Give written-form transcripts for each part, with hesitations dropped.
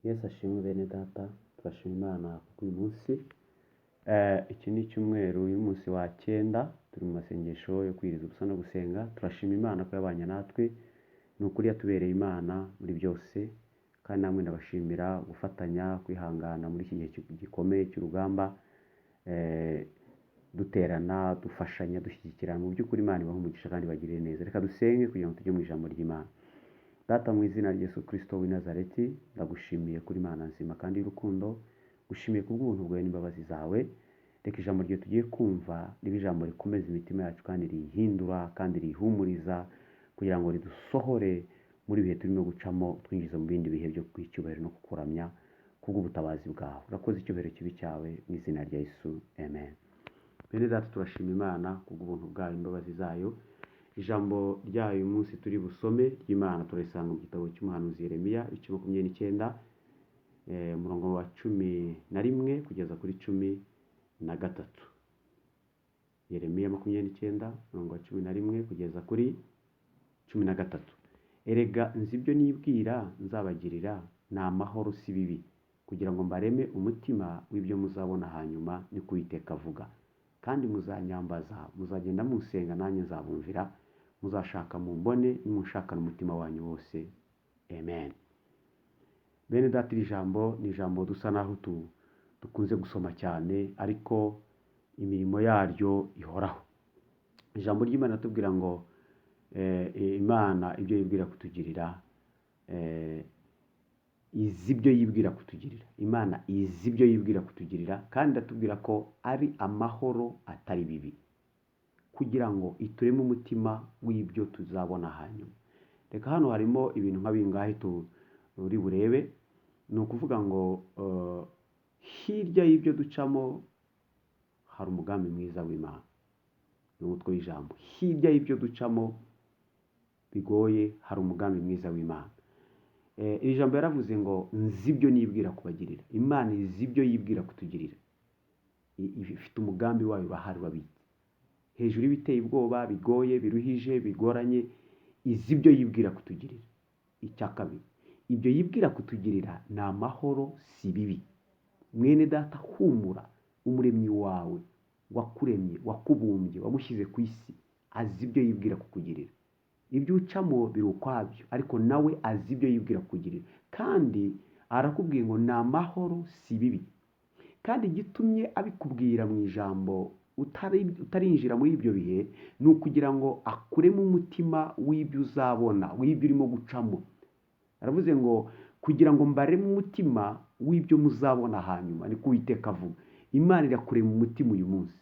Yesu ashimwe bene data, turashima Imana kuko uyu munsi iki ni icyumweru, uyu munsi wa cyenda turi mu masengesho yo kwiriza ubusa no gusenga. Turashima Imana ko yabanye natwe, ni ukuri yatubereye Imana muri byose, kandi namwe ndabashimira gufatanya kwihangana muri iki gihe gikomeye cy'urugamba, duterana, dufashanya, dushyigikirana. Mu by'ukuri Imana ibahe umugisha kandi ibagirire neza. Reka dusenge kugira ngo tujye mu ijambo ry'Imana. Data, mu izina rya Yesu Kristo w'i Nazareti, ndagushimiye kuri Imana nzima kandi y'urukundo, gushimiye kubw'ubuntu bwawe n'imbabazi zawe. Reka ijambo ryawe tugiye kumva ribe ijambo rikomeza imitima yacu kandi riyihindura kandi riyihumuriza, kugira ngo ridusohore muri ibihe turimo gucamo, twinjiza mu bindi bihe byo kuguha icyubahiro no kukuramya kubw'ubutabazi bwawe. Urakoze, icyubahiro kibe cyawe mu izina rya Yesu, amen. Bene data, turashima Imana kubw'ubuntu bwayo, imbabazi zayo. Ijambo ryayo uyu munsi turi busome ry'Imana turarisanga mu gitabo cy'umuhanuzi Yeremiya, ibice 29, umurongo wa 11 kugeza kuri 13. Yeremiya 29, umurongo wa 11 kugeza kuri 13. Erega nzi ibyo nibwira nzabagirira, ni amahoro si bibi, kugira ngo mbareme umutima w'ibyo muzabona hanyuma, niko Uwiteka avuga. Kandi muzanyambaza, muzagenda musenga, nanjye nzabumvira, muzashaka mumbone, nimunshakana umutima wanyu wose. Amen. Bene data, iri jambo ni ijambo dusa naho dukunze gusoma cyane, ariko imirimo yaryo ihoraho. Ijambo ry'Imana riratubwira ngo Imana ibyo yibwira kutugirira, izi ibyo yibwira kutugirira. Imana izi ibyo yibwira kutugirira, kandi iratubwira ko ari amahoro atari bibi, kugira ngo itureme umutima w'ibyo tuzabona hanyuma. Reka hano harimo ibintu nka bingahe turi burebe. Ni ukuvuga ngo hirya y'ibyo ducamo hari umugambi mwiza w'Imana. Ni umutwe w'ijambo. Hirya y'ibyo ducamo bigoye hari umugambi mwiza w'Imana. Iri jambo yaravuze ngo nzi ibyo nibwira kubagirira. Imana izi ibyo yibwira kutugirira, ifite umugambi wayo urahari urabitse hejuru y'ibiteye ubwoba, bigoye, biruhije, bigoranye. Izi ibyo yibwira kutugirira. Icya kabiri, ibyo yibwira kutugirira ni amahoro si bibi. Mwene data, humura, umuremyi wawe wakuremye, wakubumbye, wagushyize ku isi, azi ibyo yibwira kukugirira. Ibyo ucamo biri ukwabyo, ariko nawe azi ibyo yibwira kukugirira, kandi arakubwiye ngo ni amahoro si bibi. Kandi igitumye abikubwira mu ijambo utarinjira muri ibyo bihe ni ukugira ngo akuremo umutima w'ibyo uzabona, w'ibyo urimo gucamo. Aravuze ngo kugira ngo mbareme umutima w'ibyo muzabona hanyuma, niko Uwiteka avuga. Imana irakurema umutima uyu munsi,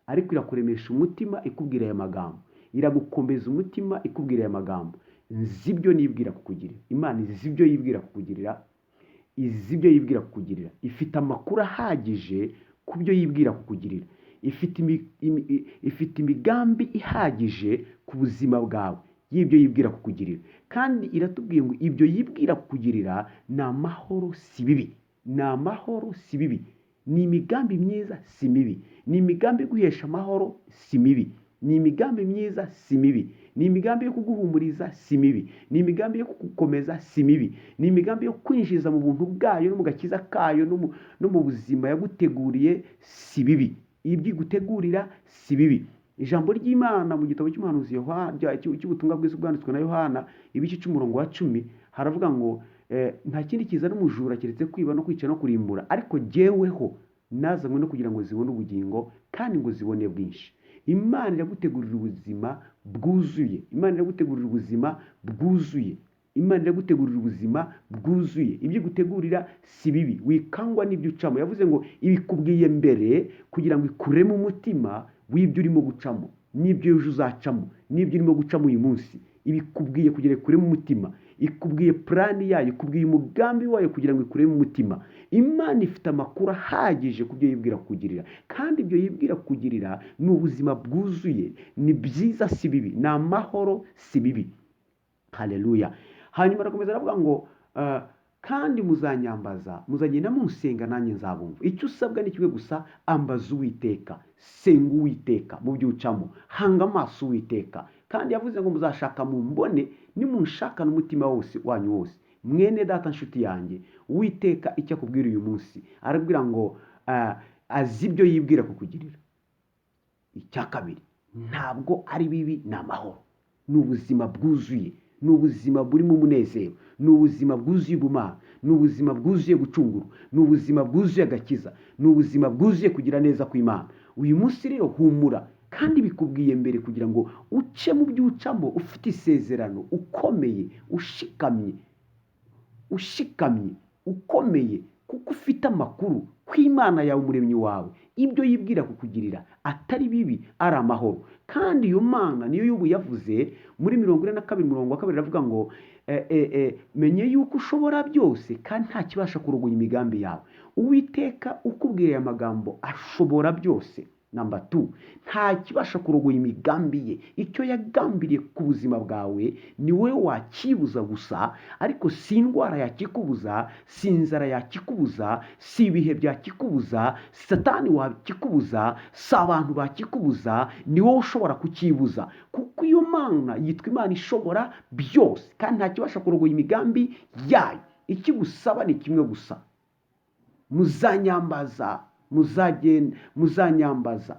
ariko irakuremesha umutima ikubwira aya magambo, iragukomeza umutima ikubwira aya magambo: nzi ibyo nibwira kukugirira. Imana izi ibyo yibwira kukugirira, izi ibyo yibwira kukugirira, ifite amakuru ahagije ku byo yibwira kukugirira, ifite imigambi ihagije ku buzima bwawe y'ibyo yibwira kukugirira. Kandi iratubwiye ngo ibyo yibwira kukugirira ni amahoro si bibi, ni amahoro si bibi, ni imigambi myiza si mibi, ni imigambi iguhesha amahoro si mibi, ni imigambi myiza si mibi, ni imigambi yo kuguhumuriza si mibi, ni imigambi yo kugukomeza si mibi, ni imigambi yo kwinjiza mu buntu bwayo no mu gakiza kayo no mu buzima yaguteguriye si bibi. Ibyo igutegurira si bibi. Ijambo ry'Imana mu gitabo cy'umuhanuzi Yohana, cy'ubutumwa bwiza bwanditswe na Yohana, ibice 10, umurongo wa 10, haravuga ngo nta kindi kizana umujura keretse kwiba no kwica no kurimbura, ariko jyeweho nazanywe no kugira ngo zibone ubugingo kandi ngo zibone bwinshi. Imana iragutegurira ubuzima bwuzuye. Imana iragutegurira ubuzima bwuzuye. Imana iragutegurira ubuzima bwuzuye. Ibyo igutegurira si bibi, wikangwa n'ibyo ucamo. Yavuze ngo ibikubwiye mbere kugira ngo ikuremo umutima w'ibyo urimo gucamo n'ibyo ejo uzacamo n'ibyo urimo gucamo uyu munsi. Ibikubwiye kugira ngo ikuremo umutima, ikubwiye plan yayo, ikubwiye umugambi wayo kugira ngo ikuremo umutima. Imana ifite amakuru ahagije ku byo yibwira kukugirira, kandi ibyo yibwira kukugirira ni ubuzima bwuzuye, ni byiza si bibi, ni amahoro si bibi. Haleluya. Hanyuma arakomeza aravuga ngo kandi muzanyambaza, muzagenda munsenga, nanjye nzabumva. Icyo usabwa ni kimwe gusa: ambaza Uwiteka, senga Uwiteka mu byo ucamo, hanga amaso Uwiteka. Kandi yavuze ngo muzashaka mumbone, nimunshakana umutima wose wanyu wose. Mwene data, nshuti yanjye, Uwiteka icyo akubwira uyu munsi, arabwira ngo azi ibyo yibwira kukugirira. Icya kabiri, ntabwo ari bibi, ni amahoro, ni ubuzima bwuzuye, ni ubuzima burimo umunezero, ni ubuzima bwuzuye ubumana, ni ubuzima bwuzuye gucungurwa, ni ubuzima bwuzuye agakiza, ni ubuzima bwuzuye kugira neza kw'Imana. Uyu munsi rero humura, kandi bikubwiye mbere kugira ngo uce mu byo ucamo ufite isezerano, ukomeye, ushikamye, ushikamye, ukomeye, kuko ufite amakuru ko Imana yawe, umuremyi wawe, ibyo yibwira kukugirira atari bibi, ari amahoro. Kandi iyo Mana niyo y'ubu yavuze muri 42 umurongo wa 2, iravuga ngo menye yuko ushobora byose kandi nta kibasha kurogoya imigambi yawe. Uwiteka ukubwira aya magambo ashobora byose. Number 2, nta kibasha kurogoya imigambi ye. Icyo yagambiriye ku buzima bwawe ni wowe wakibuza gusa, ariko si indwara yakikubuza, si inzara yakikubuza, si ibihe byakikubuza, si Satani wakikubuza, si abantu bakikubuza, ni wowe ushobora kukibuza, kuko iyo Mana yitwa Imana ishobora byose kandi nta kibasha kurogoya imigambi yayo. Ikigusaba ni kimwe gusa: muzanyambaza, muzagenda muzanyambaza,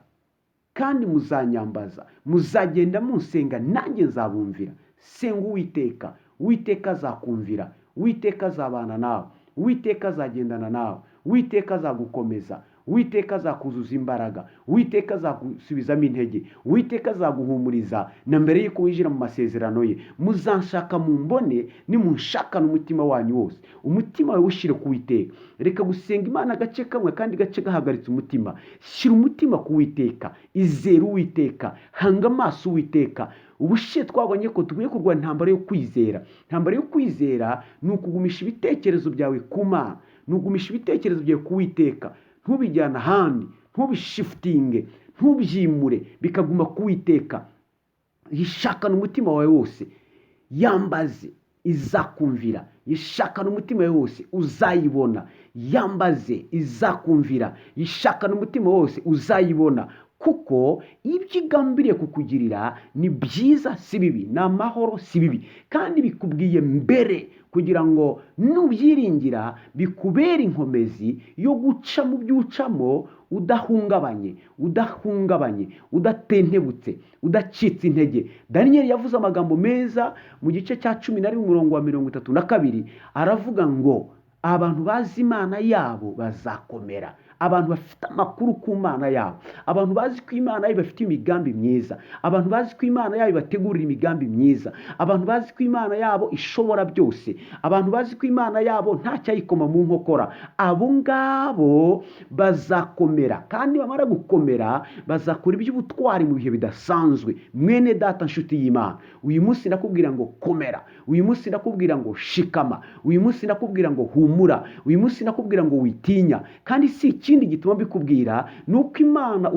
kandi muzanyambaza, muzagenda munsenga, nanjye nzabumvira. Senga Uwiteka, Uwiteka azakumvira, Uwiteka azabana nawe, Uwiteka azagendana nawe, Uwiteka azagukomeza, Uwiteka azakuzuza imbaraga, Uwiteka azagusubizamo intege, Uwiteka azaguhumuriza na mbere y'uko winjira mu masezerano ye. Muzanshaka mumbone nimunshakana umutima wanyu wose. Umutima wawe ushyire ku Uwiteka. Reka gusenga Imana agace kamwe kandi gace gahagaritse umutima. Shyira umutima ku Uwiteka, izere Uwiteka, hanga amaso Uwiteka. Ubushize twabonye ko dukwiye kurwana intambara yo kwizera. Intambara yo kwizera ni ukugumisha ibitekerezo byawe ku Mana, ni ukugumisha ibitekerezo byawe ku Uwiteka, ntubijyane ahandi, ntubishifutinge, ntubyimure, bikaguma ku Uwiteka. Yishakana umutima wawe wose, yambaze izakumvira. Yishakana umutima wawe wose, uzayibona. Yambaze izakumvira. Yishakana umutima wose, uzayibona, kuko ibyo igambiriye kukugirira ni byiza, si bibi, ni amahoro, si bibi. Kandi bikubwiye mbere kugira ngo nubyiringira bikubere inkomezi yo guca mu byo ucamo udahungabanye, udahungabanye, udatentebutse, udacitse intege. Daniyeli yavuze amagambo meza mu gice cya 11 umurongo wa 32, aravuga ngo abantu bazi Imana yabo bazakomera. Abantu bafite amakuru ku Mana yabo, abantu bazi ko Imana yabo bafite imigambi myiza, abantu bazi ko Imana yabo ibategurira imigambi myiza, abantu bazi ko Imana yabo ishobora byose, abantu bazi ko Imana yabo nta cyayikoma mu nkokora, abo ngabo bazakomera, kandi bamara gukomera bazakora iby'ubutwari mu bihe bidasanzwe. Mwene data, nshuti y'Imana, uyu munsi ndakubwira ngo komera, uyu munsi ndakubwira ngo shikama, uyu munsi ndakubwira ngo humura, uyu munsi ndakubwira ngo witinya. Kandi si ikindi gituma mbikubwira, ni uko Imana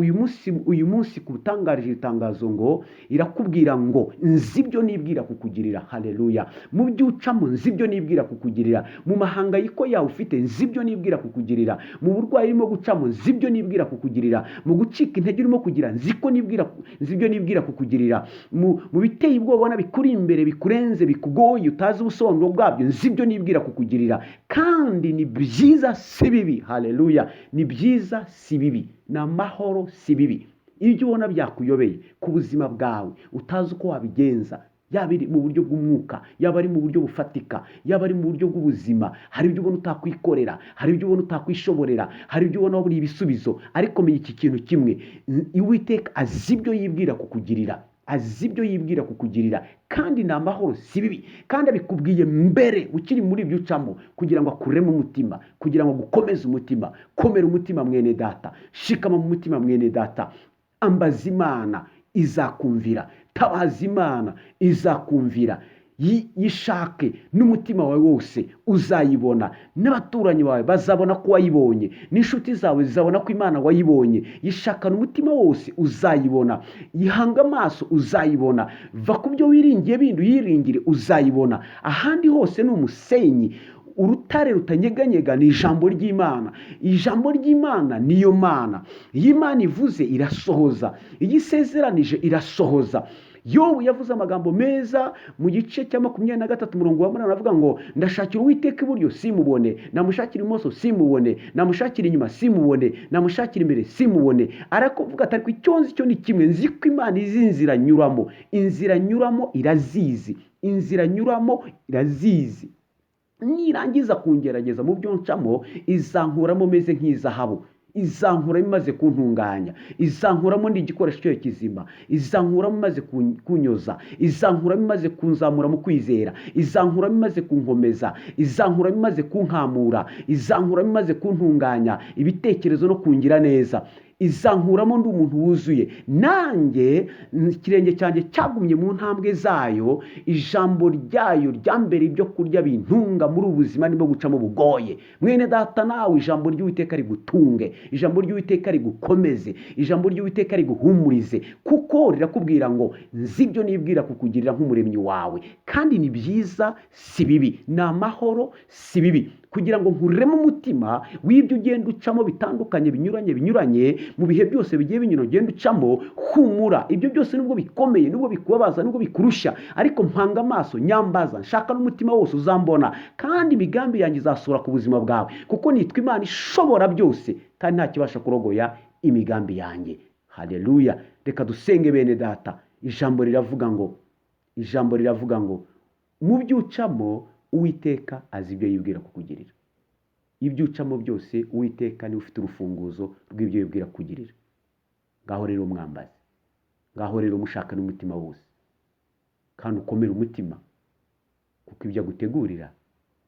uyu munsi kutangarije itangazo ngo irakubwira ngo nzi ibyo nibwira kukugirira. Haleluya! Mu byo ucamo nzi ibyo nibwira kukugirira, mu mahangayiko yawe ufite nzi ibyo nibwira kukugirira, mu burwayi urimo gucamo nzi ibyo nibwira kukugirira, mu gucika intege urimo kugira nzi ko nibwira, nzi ibyo nibwira kukugirira, mu biteye ubwoba ubona bikuri imbere, bikurenze, bikugoye, utazi ubusobanuro bwabyo, nzi ibyo nibwira kukugirira, kandi ni byiza si bibi. Haleluya! Ni byiza si bibi, ni amahoro si bibi. Ibyo ubona byakuyobeye ku buzima bwawe, utazi uko wabigenza, yaba ari mu buryo bw'umwuka, yaba ari mu buryo bufatika, yaba ari mu buryo bw'ubuzima, hari ibyo ubona utakwikorera, hari ibyo ubona utakwishoborera, hari ibyo ubona waburiye ibisubizo, ariko menya iki kintu kimwe: Uwiteka azi ibyo yibwira kukugirira, azi ibyo yibwira kukugirira, kandi ni amahoro si bibi. Kandi abikubwiye mbere ukiri muri ibyo ucamo kugira ngo akuremo umutima, kugira ngo agukomeze umutima. Komera umutima mwene data, shikama mu mutima mwene data, ambaza Imana izakumvira, tabaza Imana izakumvira, yishake n'umutima wawe wose uzayibona, n'abaturanyi bawe bazabona ko wayibonye, n'inshuti zawe zizabona ko Imana wayibonye. Yishakana umutima wose uzayibona, yihanga amaso uzayibona, va ku byo wiringiye bindi uyiringire uzayibona. Ahandi hose ni umusenyi, urutare rutanyeganyega ni ijambo ry'Imana. Ijambo ry'Imana niyo Mana. Iyo Imana ivuze irasohoza, iyo isezeranije irasohoza. Yobu yavuze amagambo meza mu gice cya 23 umurongo wa 8, aravuga ngo ndashakira Uwiteka iburyo simubone, namushakira ibumoso simubone, namushakira inyuma simubone, namushakira imbere simubone. Arakuvuga ati ariko icyo nzi cyo ni kimwe, nzi ko Imana izi inzira nyuramo, inzira nyuramo irazizi, inzira nyuramo irazizi. Nirangiza kungerageza mu byo ncamo, izankuramo meze nk'izahabu, izankuramo imaze kuntunganya, izankuramo ndi igikoresho cyayo kizima, izankuramo imaze kunyoza, izankuramo imaze kunzamura mu kwizera, izankuramo imaze kunkomeza, izankuramo imaze kunkamura, izankuramo imaze kuntunganya ibitekerezo no kungira neza, izankuramo ndi umuntu wuzuye. Nanjye ikirenge cyanjye cyagumye mu ntambwe zayo, ijambo ryayo ryambere ibyo kurya bintunga muri ubu buzima ndimo gucamo bugoye. Mwene data, nawe ijambo ry'Uwiteka rigutunge, ijambo ry'Uwiteka rigukomeze, ijambo ry'Uwiteka riguhumurize, kuko rirakubwira ngo nzi ibyo nibwira kukugirira nk'umuremyi wawe, kandi ni byiza si bibi, ni amahoro si bibi, kugira ngo nkureme umutima w'ibyo ugenda ucamo bitandukanye, binyuranye binyuranye, mu bihe byose bigiye binyura ugenda ucamo. Humura, ibyo byose nubwo bikomeye, nubwo bikubabaza, nubwo bikurushya, ariko mpanga amaso, nyambaza, nshaka n'umutima wose, uzambona, kandi imigambi yanjye izasohora ku buzima bwawe, kuko nitwa Imana ishobora byose, kandi nta kibasha kurogoya imigambi yanjye. Haleluya! Reka dusenge bene data. Ijambo riravuga ngo, ijambo riravuga ngo mu byo ucamo Uwiteka azi ibyo yibwira kukugirira. Ibyo ucamo byose Uwiteka niwe ufite urufunguzo rw'ibyo yibwira kukugirira. Ngaho rero mwambaze, ngaho rero mushaka n'umutima wose, kandi ukomere umutima, kuko ibyo agutegurira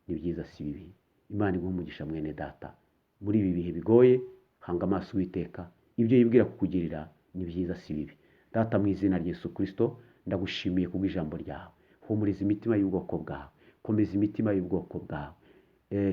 ni byiza si bibi. Imana iguhe umugisha mwene data. Muri ibi bihe bigoye, hanga amaso Uwiteka, ibyo yibwira kukugirira ni byiza si bibi. Data, mu izina rya Yesu Kristo, ndagushimiye kubw'ijambo ryawe. Humuriza imitima y'ubwoko bwawe, komeza imitima y'ubwoko bwawe,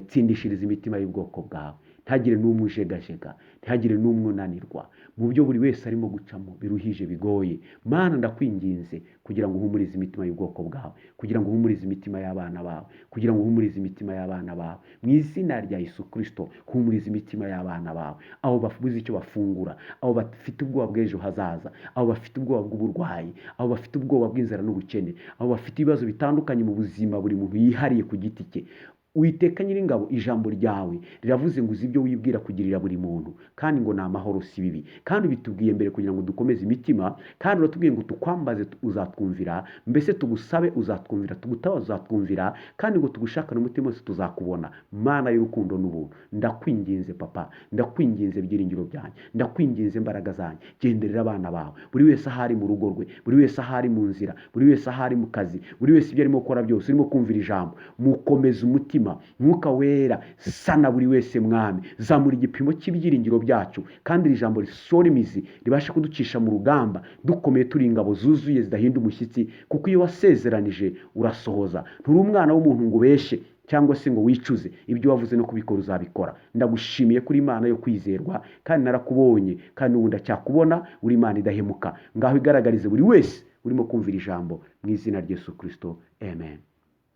tsindishiriza imitima y'ubwoko bwawe, ntihagire n'umwe ujegajega, ntihagire n'umwe unanirwa mu byo buri wese arimo gucamo biruhije bigoye. Mana, ndakwinginze kugira ngo uhumurize imitima y'ubwoko bwawe, kugira ngo uhumurize imitima y'abana bawe, kugira ngo uhumurize imitima y'abana bawe, mu izina rya Yesu Kristo. Humuriza imitima y'abana bawe, aho babuze icyo bafungura, aho bafite ubwoba bw'ejo hazaza, aho bafite ubwoba bw'uburwayi, aho bafite ubwoba bw'inzara n'ubukene, aho bafite ibibazo bitandukanye mu buzima buri muntu yihariye ku giti cye. Uwiteka Nyiringabo, ijambo ryawe riravuze ngo uzi ibyo wibwira kugirira buri muntu, kandi ngo ni amahoro si bibi. Kandi ubitubwiye mbere kugira ngo dukomeze imitima, kandi uratubwiye ngo tukwambaze uzatwumvira, mbese tugusabe uzatwumvira, tugutabaze uzatwumvira, kandi ngo tugushakane umutima wose tuzakubona. Mana y'urukundo n'ubuntu, ndakwinginze papa, ndakwinginze byiringiro byanjye, ndakwinginze imbaraga zanjye, genderera abana bawe, buri wese aho ari mu rugo rwe, buri wese aho ari mu nzira, buri wese aho ari mu kazi, buri wese ibyo arimo gukora byose, urimo kumvira ijambo, mukomeze umutima. Mwuka Wera, sana buri wese Mwami, zamura igipimo cy'ibyiringiro byacu, kandi iri jambo risora imizi, ribashe kuducisha mu rugamba dukomeye, turi ingabo zuzuye zidahinda umushyitsi, kuko iyo wasezeranije urasohoza. Nturi umwana w'umuntu ngo ubeshe cyangwa se ngo wicuze, ibyo wavuze no kubikora uzabikora. Ndagushimiye kuri Imana yo kwizerwa, kandi narakubonye, kandi ubu ndacyakubona, uri Imana idahemuka. Ngaho igaragarize buri wese urimo kumvira ijambo, mu izina rya Yesu Kristo, amen.